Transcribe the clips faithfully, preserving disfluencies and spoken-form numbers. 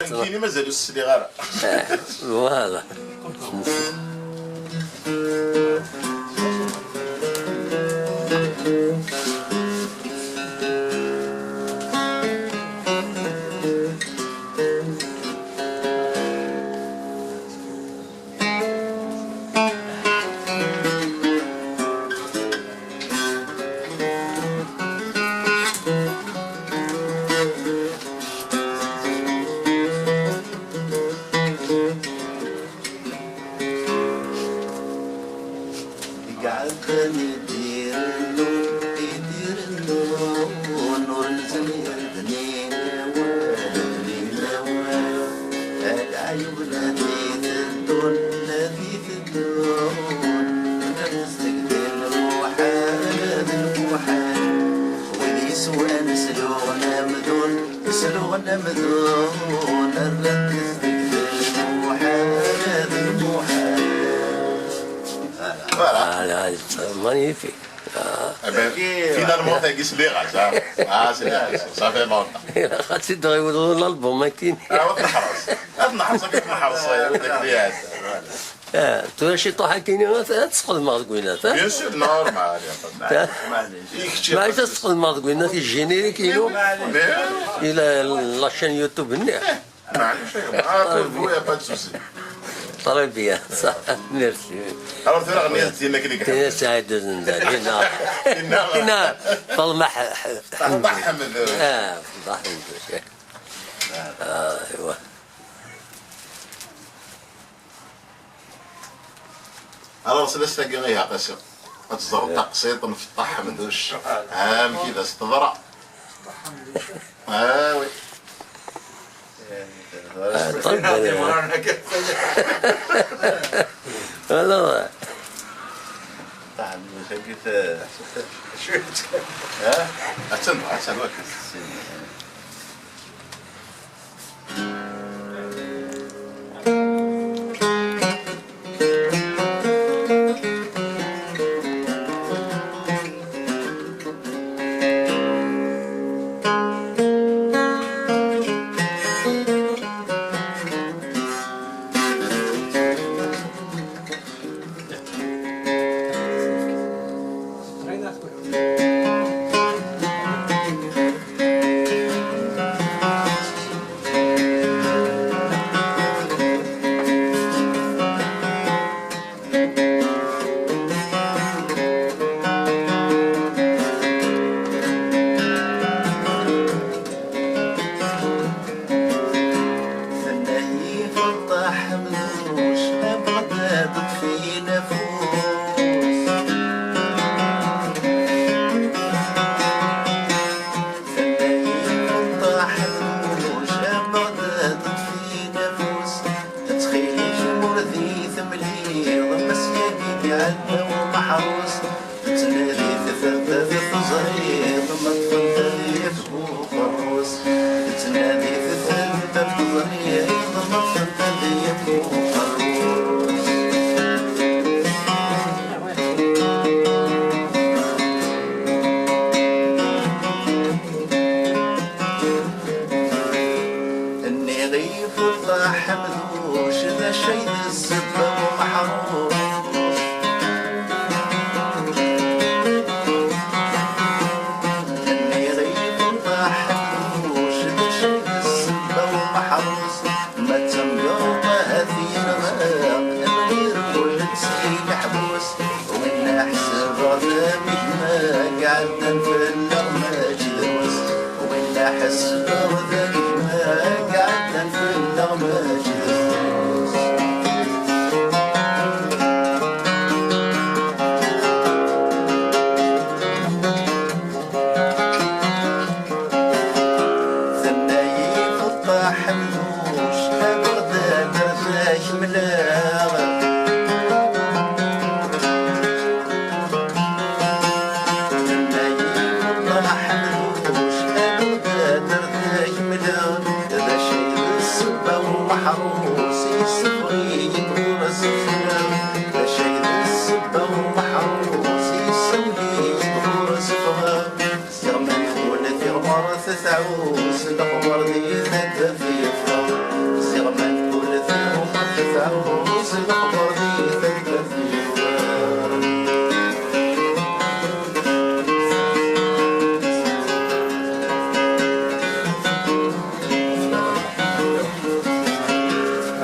Nekkini mazal ur s-sliɣ ara. Voilà. Iɛeddan i d-irennun, i d-irennun, ur nezmir d-nini awal, d-nini awal. Leɛyub la d-iteddun, la d-iteddun, la d-tesdegdil lmuḥal, d lmuḥal. Wid yeswan sluɣen amdun, sluɣen amdun, rran-t deg lmuḥal, d lmuḥal. Voilà. Ah, là, c'est magnifique. Ah. Eh ben, finalement, tagi sliɣ-as, ah. Ah, c'est bien, ça fait longtemps. Ad tt-id-ɣiwleḍ l'album akkin. Ah, ad t-neḥreṣ. Ad t-neḥreṣ, ad t-neḥreṣ, eh, deg liɛad. Voilà. Ah, tura ciṭuḥ akkin ad, ad tesxedmeɣ deg winat, ah? Bien sûr, normal, ya. Maɛlic, ad tesxedmeɣ deg winat, i générique-inu. Mais, i la, la chaîne YouTube-nni. Maɛlic, ah, pour vous, y a pas de souci. Très bien, ça, merci. Alors, tura ɣniya-d tinna akken i iḥebbes. Tinna Saɛid Uzendal, tinna, tinna Faḍma Ḥ-, Ḥ-, Faḍma Ḥemdec. Ah, Faḍma Ḥemdec. Ah, aywa. Alors, s last-agi, ihi, a Qasi, ad teẓreḍ taqsiṭ n Feṭṭaḥ Ḥemduc. Amek i d as-teḍra? Ah, oui. Ah, ṭṭef. Alors. Feṭṭaḥ Ḥemduc, agi t-, ha? Attan, attan, waki. Tenna-yi Feṭṭaḥ Ḥemduc, a Beɣdad ṭṭef-iyi afus. Tenna-yi Feṭṭaḥ Ḥemduc, a Beɣdad ṭṭef-iyi afus. Ttxil-k, ur d iyi-temliḍ, ma s yagi d-iɛedda umeḥrus. Tettnadi tferda teẓriḍ, ma ṭṭfent ad yaf uqerrus. Tettnadi tferda teẓriḍ, ma ṭṭfent ad yaf uqerrus. Nniɣ i Feṭṭaḥ Ḥemduc, d acu ay d ssebba n umeḥrus? Nniɣ i Feṭṭaḥ Ḥemduc, d acu ay d ssebba n umeḥrus? Ma d tamgerḍt ahat yenɣa, amnir ur d-tesli leḥbus. Win ḥesbeɣ d amegma, iɛeddan fell-aɣ mačči drus. Win ḥesbeɣ d amegma, iɛeddan fell-aɣ mačči drus. Tenna-yi Feṭṭaḥ Ḥemduc, a Beɣdad ar d ak-mleɣ. Tenna-yi Feṭṭaḥ Ḥemduc, a Beɣdad ar d ak-mleɣ. D acu ay d ssebba n umeḥrus yessufeɣ-iyi-d ɣur-s fell-aɣ? D acu ay d ssebba n umeḥrus yessawel-iyi-d ɣur-s ffɣeɣ? Tiɣmert ula tiɣmert tɛus, lexbar di taddart yeffeɣ.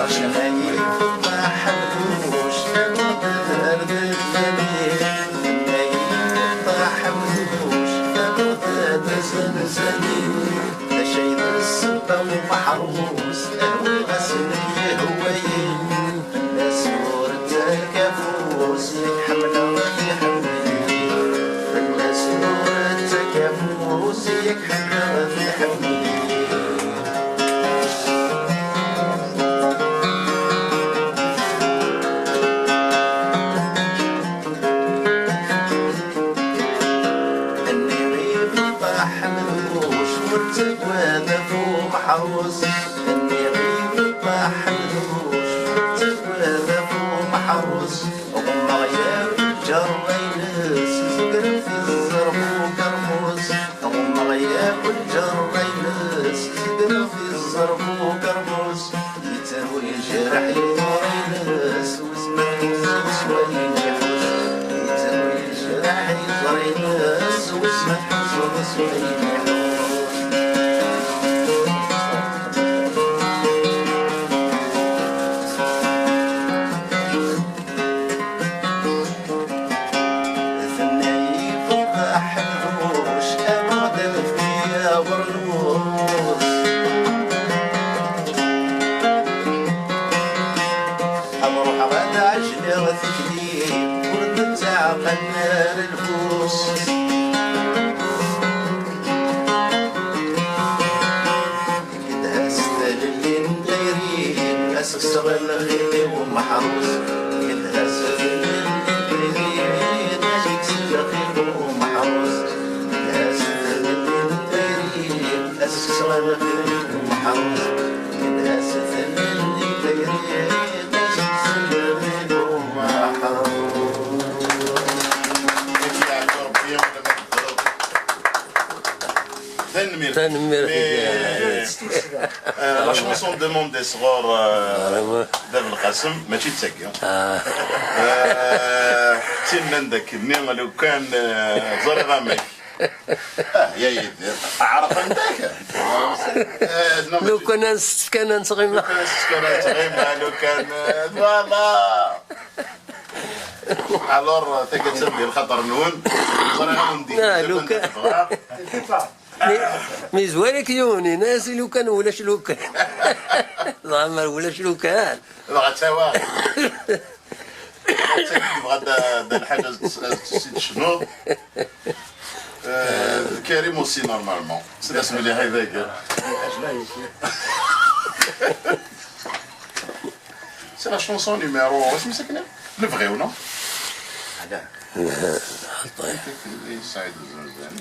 Acu ay d ssebba umeḥrus, awi-as-d yehwayen. Fell-as ur ttak afus, yak ḥemmleɣ ad iḥemmel. Fell-as ur ttak afus, yak ḥemmleɣ ad iḥemmel. Nniɣ i Feṭṭa Ḥemduc ur ttagad ɣef umeḥrus. Nniɣ i Feṭṭa Ḥemduc ur ttagad ɣef umeḥrus. Ɣummeɣ yakk lǧerra-ines, zegreɣ-t i ẓẓerb ukermus. Ɣummeɣ yakk lǧerra-ines, zegreɣ-t i ẓẓerb ukermus. Yettawi lejraḥ i ḍar-ines, wis ma tḥuzzed s wayen iḥuss. Yettawi lejraḥ i ḍar-ines, wis ma tḥuzzed s wayen iḥuss. Tenna-yi Feṭṭa Ḥemduc, ameɣ-d ad fkiɣ abernus. Ad ruḥeɣ ad ɛejleɣ tikli, ur d-ttaɛqal ara lbus. Gedha-s tlelli n tayri, ad s-kkseɣ lxiq i umeḥrus. Gedha-s tlelli n tayri, ad s-kkseɣ lxiq i umeḥrus. Gedha-s tlelli n tayri, ad s-kkseɣ lxiq i umeḥrus. Gedha-s tlelli n tayri, ad s-kkseɣ lxiq i umeḥrus. Ad k-yeɛfu Rebbi, wala ma tedreḍ. Tanemmirt. Tanemmirt. Mais, euh, la chanson demandée sɣur, euh, Bab Lqasem, mačči d tagi. Ah. Euh, tin-nni d akkenni, lukan, euh, ẓriɣ amek. Ah, ya Yidir, ɛerqent-ak. Euh, non, mačči lukan ad s-tefkan ad nettɣima. Lukan ad s-tefkan ad nettɣima, lukan, euh, voilà. Alors, taggara-agi di lxaṭer-nwen, ẓriɣ ad wen-d-ikcem. Ah, lukan. Mi, mi zwar-ik yiwen, ini-as i lukan ulac lukan. Dɣa ma ulac lukan. Dɣa ttawa. Ttawa yebɣa da, da lḥaǧa s-, s-, s-, tecnuḍ. Euh, Karim aussi, normalement. C'est la semaine. C'est la chanson numéro, est-ce que c'est clair ? Le vrai ou non ? Saïd Zenzen,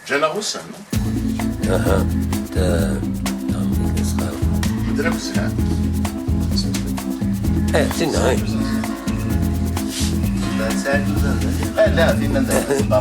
Ǧǧan-aɣ ussan, non ? Aha. Ta-, ta-, medden akk zhan. Eh, tinna, eh. Eh, la, tinna d, d, d,